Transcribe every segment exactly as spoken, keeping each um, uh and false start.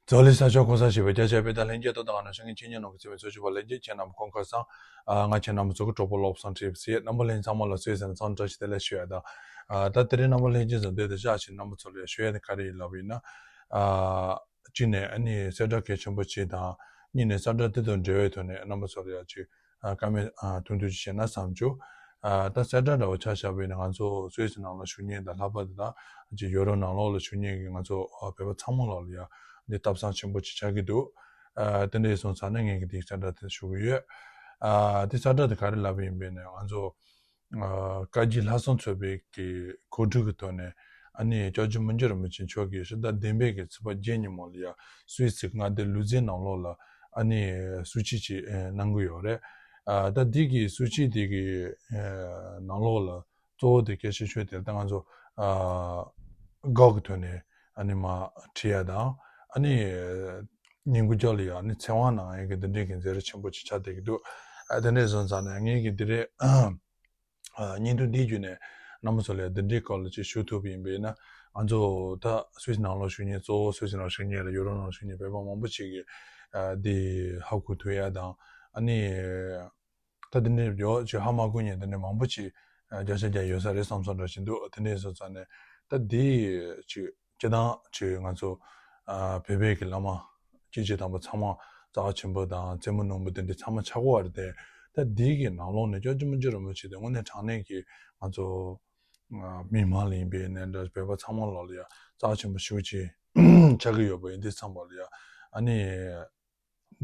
ཛོ་ལི་ས་ཤོག་གོ་ས་ཞེས་པའི་རྒྱ་ཆེ་བའི་ད་ལྷན་རྒྱས་ཏོ་དང་ང་ནང་ཤང་གི་ཆེན་ཉན་ནང་གི་ཚེ་བའི་ཚོ་ཆུ་བ་ལྷན་རྒྱས་ཁྱེད་རྣམས་ཁོང་ཁ་སང་ང་ཁྱེད་རྣམས་ཚོ་གི་གྲོགས་པོ་སློབ་གསང་ཁྲིད་ཟེར་རྣམ་པ་ལྷན་ཚང་མ་ལ་སོས་ཟེར་ཚང་བཀྲ་ཤིས་བདེ་ལེགས་ཞུ་ཡ་དང་། ད་དེ་རིང་རྣམ་པ་ལྷན་རྒྱས་ཚོ་འདི་དུ་བཞག་ཕྱིན་རྣམ་པ་ཚོ་ལ་ཞུ་ཡ་དེ་ག་རེ་ཡིན་ལབ་ཡིན་ན། གཅིག་ནས་ཨ་ནི་གསལ་བསྒྲགས་གལ་ཆེན་པོ་གཅིག་དང་། གཉིས་ནས་གསལ་བསྒྲགས་དེ་དང་འབྲེལ་བའི་ཐོག་ནས་རྣམ་པ་ཚོ་ལ་ཡ་གཅིག་བཀའ་མོལ་ཐུང་ཐུང་ཅིག་བྱས་ན་བསམ་བྱུང་། ད་གསལ་བསྒྲགས་འདྲ་བོ་ཆ་བཞག་པ་ཡིན་ན་ང་ཚོ་སུད་སི་ནང་ལ་བཞུགས་མཁན་དང་ལྷག་པར་དུ་ད་ཅིག་ཡོ་རོབ་ནང་ལོགས་ལ་བཞུགས་མཁན་གྱི་ང་ཚོ་བོད་པ་ཚང་མ་ལོག་ལ་ཡ་འདི་སྟབས་བཟང་ཆེན་པོ་ཅིག་ཆགས་ཀྱི་འདུག་དེ་འདྲ་སོང་ཙང་ནས་ངས་ཀྱི་འདི་གསལ་བསྒྲགས་དེ་ཞུ་གི་ཡོད། དེ་གསལ་བསྒྲགས་དེ་ག་རེ་ལབ་པ་ཡིན་པས་ན་ང་ཚོ་བཀའ་བརྒྱུད་ལྷ་སྲུང་ཚོགས་པའི་གི་གོ་སྒྲིག་གི་ཐོག་ནས་ཨ་ནི་སྐྱབས་རྗེ་མི་འགྱུར་རིན་པོ་ཆེ་མཆོག་གིས་ཕྱི་ཟླ་བདུན་པའི་གི་ཚེས་པ་བརྒྱད་ཉིན་མོ་ལ་ཡ་སུད་སི་མངའ་སྡེ་ལུ་ཛེ་ནང་ལོགས་ལ་ཨ་ནི་གསུང་ཆོས་ཅིག་གནང་གི་ཡོད་རེད། ད་འདི་གི་གསུང་ཆོས་འདི་གི་ནང་ལོགས་ལ་གཙོ་བོ་དེ་སྐད་ཆ་ཤོད་དེ་ད་ང་ཚོ་སྒོག་གི་ཐོག་ནས་ཨ་ནི་མ་བྲིས་ཡ་དང་ཨ་ནི་ཉིན་གུང་ལ་ཡ་ཨ་ནི་ཚེ་དབང་གནང་ཡ་གི་འདི་འདྲའི་གི་མཛད་རིམ་ཆེན་པོ་ཅིག་ཆགས་བསྡད་ཀྱི་འདུག་དེ་འདྲའི་སོང་ཙང་ནས་ངས་གི་འདི་རེད། བརྙན་ཐུང་འདིའི་བརྒྱུད་ནས་རྣམ་པ་ཚོ་ལ་འདི་འདྲའི་སྐོར་ལ་ཅིག་ཞུ་ཐུབ་པ་ཡིན་པས་ན་ང་ཚོ་ད་སུད་སི་ནང་ལ་བཞུགས་མཁན་གཙོ་བོ་སུད་སི་ནང་བཞུགས་མཁན་ལ་ཡུ་རོབ་ནང་བཞུགས་མཁན་བོད་པ་མང་པོ་ཅིག་གིས་འདི་ཧ་གོ་ཐུབ་ཡ་དང་ཨ་ནི་ད་འདི་འདྲའི་ཡོད་ཅིག་ཧ་མ་གོ་མཁན་འདི་འདྲའི་མང་པོ་ཅིག་བརྒྱ་ཆ་བརྒྱ་ཡོད་ས་རེད་བསམ་བསམ་འདྲ་ཞིག་འདུག་དེ་འདྲའི་སོང་ཙང་ནས་ད་འདི་ཅིག་སྤྱི་བཏང་ཅིག་ང་ཚོ་ཨ་བོད་པའི་གི་བླ་མ་སྐྱེས་ཆེན་དམ་པ་ཚང་མ་རྩ་བ་ཆེན་པོ་དང་རྩེ་མོ་རྣོན་པོ་དེ་འདྲ་ཚང་མ་ཆགས་ཀྱི་ཡོད་རེད་དེ། ད་འདི་གི་ནང་ལོགས་ནས་སྐྱབས་རྗེ་མི་འགྱུར་རིན་པོ་ཆེ་དེ་དངོས་གནས་དྲང་གནས་ཀྱི་ང་ཚོ་ཨ་མི་མང་ལ་ཡིན་པའི་ནས་འདྲ་བོད་པ་ཚང་མ་ལོག་ལ་ཡ་རྩ་བ་ཆེན་པོ་ཞེ་པོ་ཅིག་ཆགས་ཀྱི་ཡོད་པ་ཡིན་དུས་ཙམ་པ་ལ་ཡ་ཨ་ནི།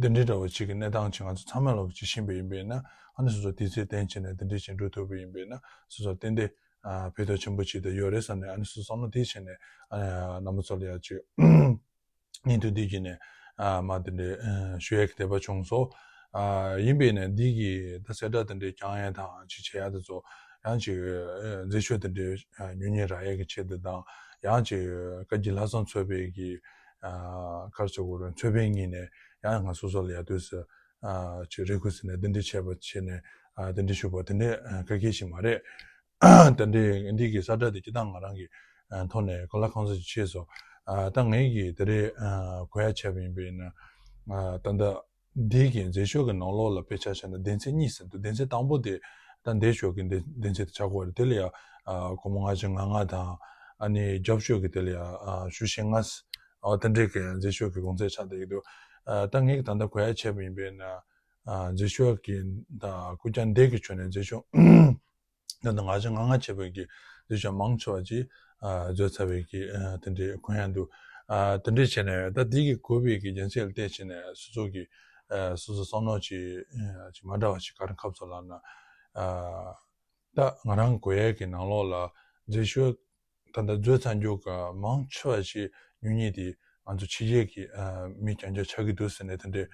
འདི་འདྲའི་འདྲ་བོ་ཅིག་གི་གནས་སྟངས་ཅིག་ང་ཚོ་ཚང་མ་ལོག་ཅིག་ཤེས་པ་ཡིན་པས་ན་ཨ་ནི་སོ་སོ་དུས་ཚོད་བསྟན་བྱས་ནས་འདི་འདྲའི་ཅིག་འགྲོ་ཐུབ་པ་ཡིན་པས་ན་སོ་སོ་ཏན་ཏན་ཨ་ཕན་ཐོགས་ཆེན་པོ་ཅིག་ཏུ་ཡོད་རེད་བསམ་ནས་ཨ་ནི་སོ་སོ་བསམ་བློ་དེ་བྱས་ནས་ཨ་རྣམ་པ་ཚོ་ལ་ཡ་ཅིག་བརྙན་ཐུང་འདི་བརྒྱུད་ནས་ཨ་མ་འདི་འདྲའི་ཨ་ཞུ་ཡས་ཀྱི་དད་པ་བྱུང་སོང་། ཨ་ཡིན་པས་ན་འདི་གི་ད་གསལ་བསྒྲགས་འདི་འདྲའི་བསྐྱང་ཡས་དང་ཅིག་བྱེད་ཡས་དེ་ཚོ་ཡང་ཅིག་ཨ་མཛད་ཤོག་འདི་འདྲའི་ཨ་ཉོ་མཁན་རག་ཡས་ཀྱི་ཆེད་དུ་དང་ཡང་ཅིག་བཀའ་བརྒྱུད་ལྷ་སྲུང་ཚོགས་པའི་གི་ཨ་ག་རེ་ཟེར་དགོས་རེད། ཚོགས་པའི་ངོས་ནས་ཡང་ང་སོ་སོ་ལ་ཡ་དུས་སུ་ཨ་ཅིག་རེ་སྐུལ་ཟེར་ནས་འདི་འདྲ་བྱས་པ་བྱས་ནས་ཨ་འདི་འདྲ་ཞུ་བ་དེ་འདྲ་ཨ་ག་གེ་ཞིག་མ་རེད། དེ་འདྲའི་འདི་གི་གསལ་བསྒྲགས་དེ་སྤྱིར་བཏང་ང་རང་གི་ཨ་ཐོག་ནས་གོ་ལ་གང་ཟག་ཅིག་བྱས་སོང་། ཨ་ད་ངས་གི་དེ་རེད་ཨ་གོ་ཡ་བྱས་པ་ཡིན་པས་ན་ཨ་ད་ལྟ་འདི་གི་མཛད་ཤོག་གི་ནང་ལོགས་ལ་དཔེ་ཆ་བཞག་ན་སྡེ་ཚན་གཉིས་ཟེར་འདུག་སྡེ་ཚན་དང་པོ་དེ་ད་འདས་ཤོག་གི་སྡེ་སྡེ་ཚན་དེ་ཆགས་ཀྱི་ཡོད་རེད། དེ་ལ་ཡ་ཨ་སྒོར་མོ་ལྔ་བཅུ་ང་ལྔ་དང་ཨ་ནི་རྒྱབ་ཤོག་གི་དེ་ལ་ཡ་ཨ་བཞི་བཅུ་ཞེ་ལྔ་ཟེར་ཨ་དེ་འདྲའི་གི་མཛད་ཤོག་གི་གོང་ཚད་ཆགས་བསྡད་ཀྱི་འདུག་ཨ་ད་ངས་གི་ད་ལྟ་གོ་ཡ་བྱས་པ་ཡིན་པས་ན་ཨ་མཛད་ཤོག་གི་ད་སྐུ་རྐྱང་འདས་ཀྱི་ཆོས་ནས་མཛད་ཤོག་ད་ལྟ་ང་ཚོ་ང་ང་བྱས་པའི་གི་འདི་ཅང་མང་ཆེ་བ་ཅིག་ཨ་བཟོས་ཚར་བའི་གི་ཨ་དེ་འདྲའི་གོ་ཡ་འདུག་ཨ་དེ་འདྲའི་བྱས་ནས་ད་འདི་གི་གོ་བའི་གི་རྒྱུ་མཚན་ལ་བལྟས་བྱས་ནས་སོ་སོ་གི་ཨ་སོ་སོ་བསམ་མནོ་ཅིག་ཨ་ཅིག་མ་འདྲ་བ་ཅིག་ག་རེ་ཁབ་སོ་ལབ་ན་ཨ་ད་ང་རང་གོ་ཡ་གི་ནང་ལོགས་ལ་མཛད་ཤོག་ད་ལྟ་བཟོས་ཚར་རྒྱུ་ག་མང་ཆེ་བ་ཞིག་ཉོ་མཁན་དེ་ང་ཚོ་ཕྱི་རྒྱལ་གྱི་ཨ་མི་རྐྱང་རྐྱང་ཆགས་ཀྱི་འདུག་ཟེར་ནས་དེ་འདྲའི་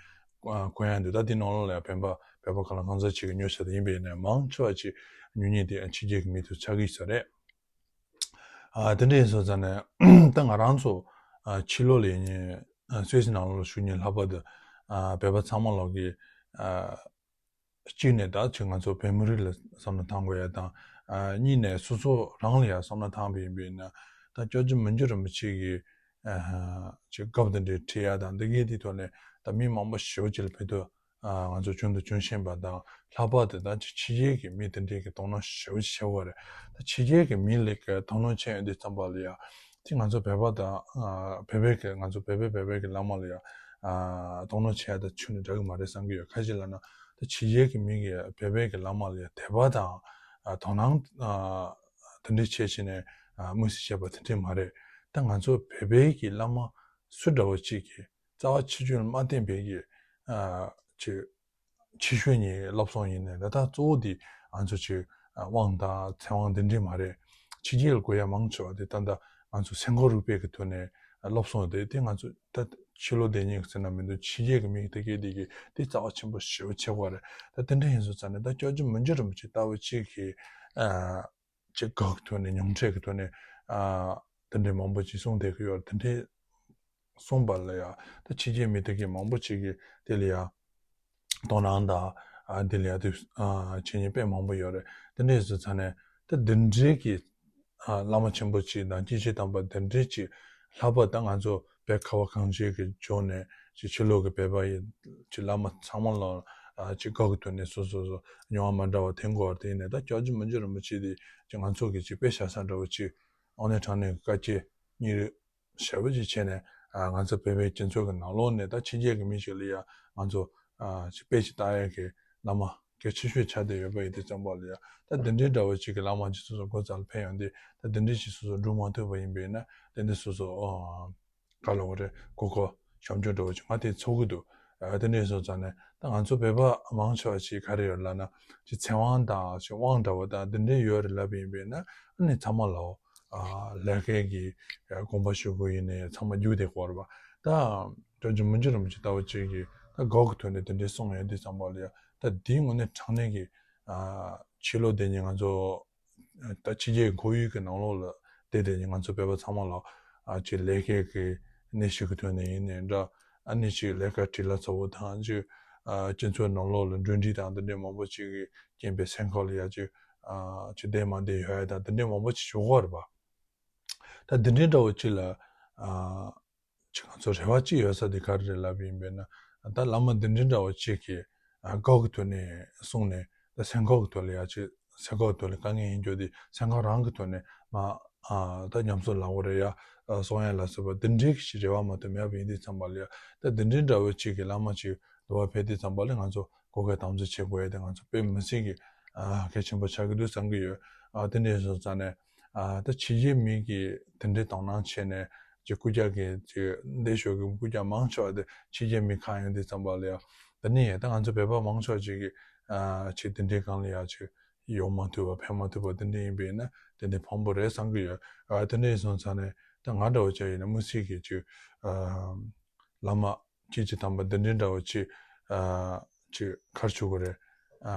ཨ་གོ་ཡ་འདུག་ད་དེ་ནང་ལོགས་ལ་ཡང་བོད་པ་བོད་པ་གང་ལ་གང་འཚམ་ཅིག་གིས་ཉོ་བཞག་ད་ཡིན་པས་ན་མང་ཆེ་བ་ཅིག་ཉོ་མཁན་དེ་ཕྱི་རྒྱལ་གྱི་མི་དེ་ཆགས་ཀྱི་ཡོད་ས་རེད། ཨ་དེ་འདྲ་ཡིན་སོང་ཙང་ནས་ད་ང་རང་ཚོ་ཨ་ཕྱི་ལོགས་ལ་ཡིན་ནའི་ཨ་སུད་སི་ནང་ལོགས་ལ་བཞུགས་མཁན་ལྷག་པར་དུ་ཨ་བོད་པ་ཚང་མ་ལོག་གི་ཨ་གཅིག་ནས་ད་ཅིག་ང་ཚོ་བོད་མི་རིགས་ལ་བསམ་བློ་བཏང་དགོས་ཡ་དང་། ཨ་གཉིས་ནས་སོ་སོ་རང་ལ་ཡ་བསམ་བློ་བཏང་བ་ཡིན་པས་ན་ད་སྐྱབས་རྗེ་མི་འགྱུར་རིན་པོ་ཆེ་གི་ཨ་ཅིག་སྐབས་དེ་འདྲའི་ཁྲིད་ཡ་དང་འདི་གའི་དེའི་ཐོག་ནས་ད་མི་མང་པོ་ཞེ་པོ་ཅིག་ལ་ཕན་ཐོགས་ཨ་ང་ཚོ་བྱུང་དང་འབྱུང་བཞིན་པ་དང་ལྷག་པར་དུ་ད་ཅིག་ཕྱི་རྒྱལ་གྱི་མི་དེ་འདྲའི་གི་དོ་སྣང་ཞེ་པོ་ཅིག་བྱེད་དགོས་རེད། ད་ཕྱི་རྒྱལ་གྱི་མི་ལ་གི་དོ་སྣང་བྱེད་ཡོང་དུས་ཙམ་པ་ལ་ཡ་དེ་ང་ཚོ་བོད་པ་དང་ཨ་བོད་པའི་གི་ང་ཚོ་བོད་པའི་བོད་པའི་གི་བླ་མ་ལ་ཡ་ཨ་དོ་སྣང་བྱེད་ཡ་ད་ཁྱོན་ནས་འདྲ་གི་མ་རེད་བསམ་གི་ཡོད། ཁ་ཅིག་ལབ་ན། ད་ཕྱི་རྒྱལ་གྱི་མི་གིས་བོད་པའི་གི་བླ་མ་ལ་ཡ་དད་པ་དང་ཨ་དོ་སྣང་ཨ་དེ་འདྲ་བྱས་བྱས་ནས་ཨ་དམིགས་བསལ་བྱས་པ་དེ་འདྲ་མ་རེད། ད་ང་ཚོ་བོད་པའི་གི་བླ་མ་སུ་འདྲ་བོ་ཅིག་གིས་རྩ་བ་ཆེ་ཆུང་ལ་མ་བརྟེན་པའི་གི་ཨ་ཅིག་ཕྱི་ཤོད་ནས་བསླབ་སོང་ཡིན་ནའི་ད་ལྟ་གཙོ་བོ་དེ་ང་ཚོ་ཅིག་ཨ་དབང་དང་ཚེ་དབང་དེ་འདྲ་མ་རེད། ཕྱི་རྒྱལ་ལ་དགོས་ཡ་མང་ཆེ་བ་དེ་ད་ལྟ་ང་ཚོ་སེམས་ཁམས་རིག་པའི་གི་ཐོག་ནས་སློབ་སྦྱོང་དེ་དེ་ང་ཚོ་ད་ཕྱི་ལོགས་བསྡད་མཁན་གྱི་ཟེར་ན་མི་འདུག་ཕྱི་རྒྱལ་གྱི་མི་དེ་གས་དེ་གས་དེ་རྩ་བ་ཆེན་པོ་ཞེ་པོ་ཆེ་བ་རེད། ད་དེ་འདྲ་ཡིན་སོང་ཙང་ནས་ད་སྐྱབས་རྗེ་མི་འགྱུར་རིན་པོ་ཆེ་ལྟ་བུ་གཅིག་གིས་ཨ་ཅིག་དགའ་གི་ཐོག་ནས་མྱོང་འཕྲད་ཀྱི་ཐོག་ནས་ཨ་དེ་འདྲའི་མང་པོ་ཅིག་གསུངས་བསྡད་ཀྱི་ཡོད་རེད། དེ་འདྲའི་གསུངས་པ་ལ་ཡ་ད་ཕྱི་རྒྱལ་མི་དེ་གས་མང་པོ་ཅིག་གིས་དེ་ལ་ཡ་དོ་སྣང་དང་ཨ་དེ་ལ་ཡ་དེ་ཨ་བྱེད་མཁན་དཔེ་མང་པོ་ཡོད་རེད། དེ་འདྲ་ཡིན་སོང་ཙང་ནས་ད་དེ་འདྲའི་གི་ཨ་བླ་མ་ཆེན་པོ་ཅིག་དང་སྐྱེས་ཆེན་དམ་པ་དེ་འདྲའི་ཅིག་ལྷག་པར་ད་ང་ཚོ་ དཔེ་ཁ་བ་གངས་ཅན་གྱི་ལྗོངས་ནས་ཅིག་ཕྱི་ལོགས་ཀྱི་བོད་པ་ཡི་ཅིག་བླ་མ་ཚང་མ་ལ་ཨ་ཅིག་བཀའ་གི་ཐོག་ནས་སོ་སོ་སོ་མྱོང་བ་མ་འདྲ་བ་ཐོན་དགོས་པ་དེ་ཡིན་ནས། ད་སྐྱབས་རྗེ་མི་འགྱུར་རིན་པོ་ཆེ་དེ་ཅིག་ང་ཚོ་གི་ཅིག་དཔེ་བཞག་ས་འདྲ་བོ་ཅིག་དངོས་གནས་དྲང་གནས་ཀྱི་བཀའ་བསྐྱེད་སྙིང་རུས་ཞེ་པོ་ཅིག་བྱས་ནས། ཨ་ང་ཚོ་བོད་པའི་སྤྱི་ཚོགས་ཀྱི་ནང་ལོགས་ནས་ད་ཕྱི་རྒྱལ་གྱི་མི་ཞིག་ལ་ཡང་ང་ཚོ་ཨ་ཅིག་དཔེ་ཅིག་ལྟ་ཡག་གི་བླ་མ་གལ་ཆེ་ཤོས་ཆགས་བསྡད་ཡོད་པ་ཡིན་དུས་ཙམ་པ་ལ་ཡང་། ད་འདི་འདྲའི་འདྲ་བོ་ཅིག་གི་བླ་མ་ཅིག་སོ་སོ་སྒོ་རྩ་ལ་ཕེབས་ཡོང་དུས། ད་འདི་འདྲའི་ཅིག་སོ་སོ་སྒྲུབ་མ་ཐུབ་པ་ཡིན་པས་ན། དེ་འདྲ་སོ་སོ་ཨ་ག་ལ་བ་རེད། གོ་གོ་ཞབས་འཇུག་འདྲ་བོ་ཅིག་ང་དེ་ཚོར་གི་འདུག་ཨ་དེ་འདྲ་སོང་ཙང་ནས་ད་ང་ཚོ་བོད་པ་མང་ཆེ་བ་ཅིག་ག་རེ་ཡོད་ལབ་ན། ཅིག་ཚེ་དབང་དང་ཅིག་དབང་འདྲ་བོ་དང་དེ་འདྲ་ཡོད་རེད་ལབ་ཡིན་པས་ན། ཨ་ནི་ཚང་མ་ལའོ། ཨ་ལས་ཀའི་གི་དགོངས་པ་ཞུ་དགོས་ཡིན་ནས་ཚང་མ་རྒྱུགས་བསྡད་ཀྱི་ཡོད་རེད་པ། ད་སྐྱབས་རྗེ་མི་འགྱུར་རིན་པོ་ཆེ་ལྟ་བུ་ཅིག་གིས་ད་སྒོ་གི་ཐོག་ནས་དེ་འདྲའི་གསུངས་ཡོང་དུས་ཙམ་པ་ལ་ཡང་། ད་འདིའི་དངོས་གནས་དྲང་གནས་ཀྱི་ཨ་ཕྱི་ལོགས་དེ་ཉིད་ང་ཚོ་ད་ཕྱི་རྒྱལ་ཁོར་ཡུག་གི་ནང་ལོགས་ལ་བསྡད་དེ་ནི་ང་ཚོ་བོད་པ་ཚང་མ་ལ་ཨ་ཅིག་ལས་ཀའི་གི་གནས་ཤིག་གི་ཐོག་ནས་ཡིན་ནའི་འདྲ། ཨ་ནི་ཅིག་ལས་ཀ་བྲེལ་བ་ཚ་བོ་དང་། ཅིག་ཨ་སྤྱི་ཚོགས་ནང་ལོགས་ལ་འགྲོ་འགྲུལ་དང་དེ་འདྲའི་མང་པོ་ཅིག་གི་རྐྱེན་པས་སེམས་ཁམས་ལ་ཡ་ཅིག་ཨ་ཅིག་བདེ་མ་བདེ་ཡོང་ཡ་དང་དེ་འདྲའི་མང་པོ་ཅིག་བྱུང་གི་ཡོད་རེད་པ། ད་འདི་འདྲའི་འདྲ་བོ་ཅིག་ལ་ཨ། ཅིག་ང་ཚོ་རེ་བ་ཅིག་ཡོད་ས་དེ་ག་རེ་རེད་ལབ་ཡིན་པས་ན། ད་བླ་མ་འདི་འདྲའི་འདྲ་བོ་ཅིག་གིས་ཨ་སྒོ་གི་ཐོག་ནས་གསུངས་ནས། ད་སེམས་ཁམས་ཀྱི་ཐོག་ལ་ཡ་ཅིག་སེམས་ཁམས་ཀྱི་ཐོག་ལ་དཀའ་ངལ་ཡིན་རྒྱུ་དེ་སེམས་ཁམས་རང་གི་ཐོག་ནས་མ་ཨ་ད་ཉམས་གསོ་ལབ་དགོས་རེད་ཡ། ཨ་གསོ་ཡ་ལ་སོགས་པ་འདི་འདྲའི་ཞིག་རེ་བ་མ་གཏོགས་མེད་པ་ཡིན་དུས་ཙམ་པ་ལ་ཡ། ད་འདི་འདྲའི་འདྲ་བོ་ཅིག་གིས་བླ་མ་ཅིག་འདུལ་བ་ཕེབས་དུས་ཙམ་པ་ལ་ང་ཚོ་གོ་སྐབས་དམ་འཛིན་བྱེད་དགོས་ཡ་དེ་ང་ཚོ་དཔེ་མི་སྲིད་ཀྱི་ཨ་གལ་ཆེན་པོ་ཆགས་ཀྱི་འདུག་བསམ་གྱི་ཡོད། ཨ་དེ་འདྲ་སོང་ཙང་ནས་ཨ་ད་ཕྱི་རྒྱལ་མི་གིས་དེ་འདྲའི་དོ་སྣང་བྱས་ནས། ཅིག་སྐུ་རྒྱག་གི་ཅིག་འདས་ཤོག་གི་སྐུ་རྒྱག་མང་ཆེ་བ་དེ་ཕྱི་རྒྱལ་མི་ཁག་ཡོང་དུས་ཙམ་པ་ལ་ཡ། ད་ནི་ད་ང་ཚོ་བོད་པ་མང་ཆེ་བ་ཅིག་གིས་ཨ་ཅིག་དེ་འདྲའི་སྒང་ལ་ཡ་ཅིག་ཡོང་མ་ཐུབ་པ་ཕེབས་མ་ཐུབ་པ་དེ་འདྲ་ཡིན་པས་ན་དེ་འདྲའི་ཕངས་པོ་རེད་བསམ་གྱི་ཡོད། ཨ་དེ་འདྲ་ཡིན་སོང་ཙང་ནས་ད་ང་འདྲ་བོ་ཅིག་ཡིན་ན་མི་སྲིད་ཀྱི་ཅིག་ཨ་བླ་མ་ཅིག་ཅིག་དམ་པ་འདི་འདྲའི་འདྲ་བོ་ཅིག་ཨ་ཅིག་ག་རེ་ཞུ་དགོས་རེད། ཨ་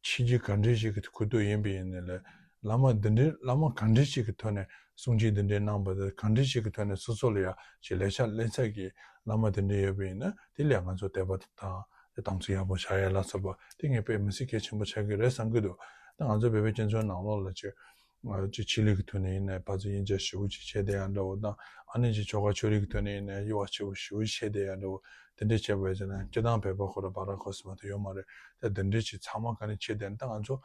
ཕྱི་རྒྱལ་ག་འདྲའི་ཞིག་གི་ཁུ་ཐུག་ཡིན་པ་ཡིན་ནའི་ལས། བླ་མ་འདི་འདྲའི་བླ་མ་ག་འདྲའི་ཞིག་གི་ཐོག་ནས་གསུང་ཆོས་འདི་འདྲའི་གནང་པ་དང་། ག་འདྲའི་ཞིག་གི་ཐོག་ནས་སོ་སོ་ལ་ཡ་ཅིག་ལས་ཕྱག་ལེན་ས་གི་བླ་མ་འདི་འདྲའི་ཡོད་པ་ཡིན་ན། དེ་ལ་ཡ་ང་ཚོ་དད་པ་དང་དམ་ཚིག་ཡག་པོ་བཞག་ཡ་ལ་སོགས་པ་དེ་ངས་དཔེ་མི་སྲིད་གལ་ཆེན་པོ་ཆགས་ཀྱི་རེད་བསམ་གྱི་འདུག་ད་ང་ཚོ་བོད་པའི་སྤྱི་ཚོགས་ནང་ལོགས་ལ་ཅིག་ཅིག་ཆོས་ལུགས་ཀྱི་ཐོག་ནས་ཡིན་ནའི་ཕར་ཚུར་དབྱེ་འབྱེད་ཞེ་པོ་ཅིག་བྱས་བསྡད་ཡ་འདྲ་བོ་དང་། ཨ་ནི་ཅིག་ཆོལ་ཁ་ཆོས་ལུགས་ཀྱི་ཐོག་ནས་ཡིན་ནའི་དབྱེ་བ་ཕྱེ་པོ་ཞེ་པོ་ཅིག་བྱས་བསྡད་ཡ་འདྲ་བོ། དེ་འདྲ་བྱས་པ་ཡིན་ན་སྤྱིར་བཏང་བོད་པ་ཁོ་རང་བར་ཁོ་སི་མ་གཏོགས་ཡོད་མ་རེད། ད་དེ་འདྲ་ཅིག་ཚང་མ་ག་ནས་བྱས་བསྡད་ན། ད་ང་ཚོ་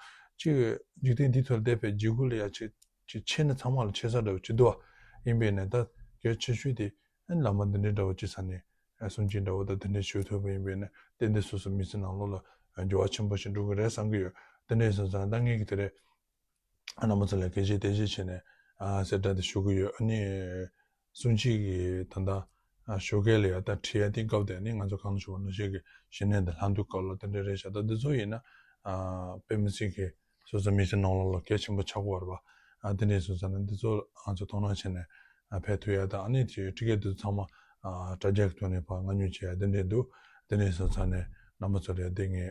ཅིག་འཇིག་རྟེན་འདི་ཐོག་ལ་བསྡད་པའི་འཇིགས་སྐུལ་ལ་ཡ་ཅིག་ཅིག་ཆེ་ན་ཚང་མ་ལ་ཆེ་ས་འདྲ་བོ་ཅིག་འདུག་བ། ཡིན་པས་ན་ད་གལ་ཆེ་ཤོས་དེ་ཨ་ནི་བླ་མ་འདི་འདྲའི་འདྲ་བོ་ཅིག་ས་ནས་ཨ་གསུང་ཆོས་འདྲ་བོ་དང་དེ་འདྲ་ཞུ་ཐུབ་པ་ཡིན་པས་ན། ཏན་ཏན་སོ་སོ་མི་ཚེ་ནང་ལོགས་ལ་འགྱུར་བ་ཆེན་པོ་ཞིག་འགྲོ་གི་རེད་བསམ་གྱི་ཡོད། དེ་འདྲ་ཡིན་སོང་ཙང་ད་ངས་ཀྱི་དེ་རེད། རྣམ་པ་ཚོ་ལ་གལ་ཆེ་དེ་ཅིག་བྱས་ནས་ཨ་གསལ་བསྒྲགས་དེ་ཞུ་གི་ཡོད། ཨ་ནི་གསུང་ཆོས་ཀྱི་ད་ལྟ་ཨ་ཞོགས་ཀས་ལ་ཡ་ད་ཁྲིད་ཡ་དེ་སྐབས་དེ་ནི་ང་ཚོ་གང་ཞུ་བ་ནང་བཞིན་གྱི་ཞི་གནས་དང་ལྷ་འདུས་སྐབས་ལ་དེ་འདྲ་རེད་ཤག་ད་འདི་ཚོ་ཡིན་ན་ཨ་དཔེ་མི་སྲིད་ཀྱི་སོ་སོ་མི་ཚེ་ནང་ལོགས་ལ་གལ་ཆེན་པོ་ཆགས་ཀྱི་ཡོད་རེད་པ། ཨ་དེ་འདྲ་སོང་ཙང་ནས་འདི་ཚོ་ང་ཚོ་དོ་སྣང་བྱས་ནས་ཨ་ཕེབས་ཐུབ་ཡ་དང་། ཨ་ནི་ཁྲི་ཁྲི་ཀའི་འདི་ཚོ་ཚང་མ་ཨ་དྲ་རྒྱ་གི་ཐོག་ནས་ཕར་མངགས་ཉོ་བྱེད་ཡ་དེ་འདྲ་འདུག་དེ་འདྲ་སོང་ཙང་ནས་རྣམ་པ་ཚོ་ལ་ཡ་དེ་ངས་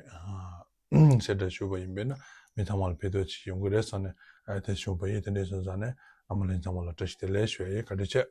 ཨ། གསལ་བསྒྲགས་ཞུས་པ་ཡིན་པས་ན་མི་ཚང་མ་ལ་ཕན་ཐོགས་ཅིག་ཡོང་གི་རེད་བསམ་ནས་ཨ་དེ་ཞུས་པ་ཡིན། དེ་འདྲ་སོང་ཙང་ནས་རྣམ་པ་ལྷན་ཚང་མ་ལ་བཀྲ་ཤིས་བདེ་ལེགས་ཞུ་ཡ་ཡིན། བཀའ་དྲིན་ཆེ།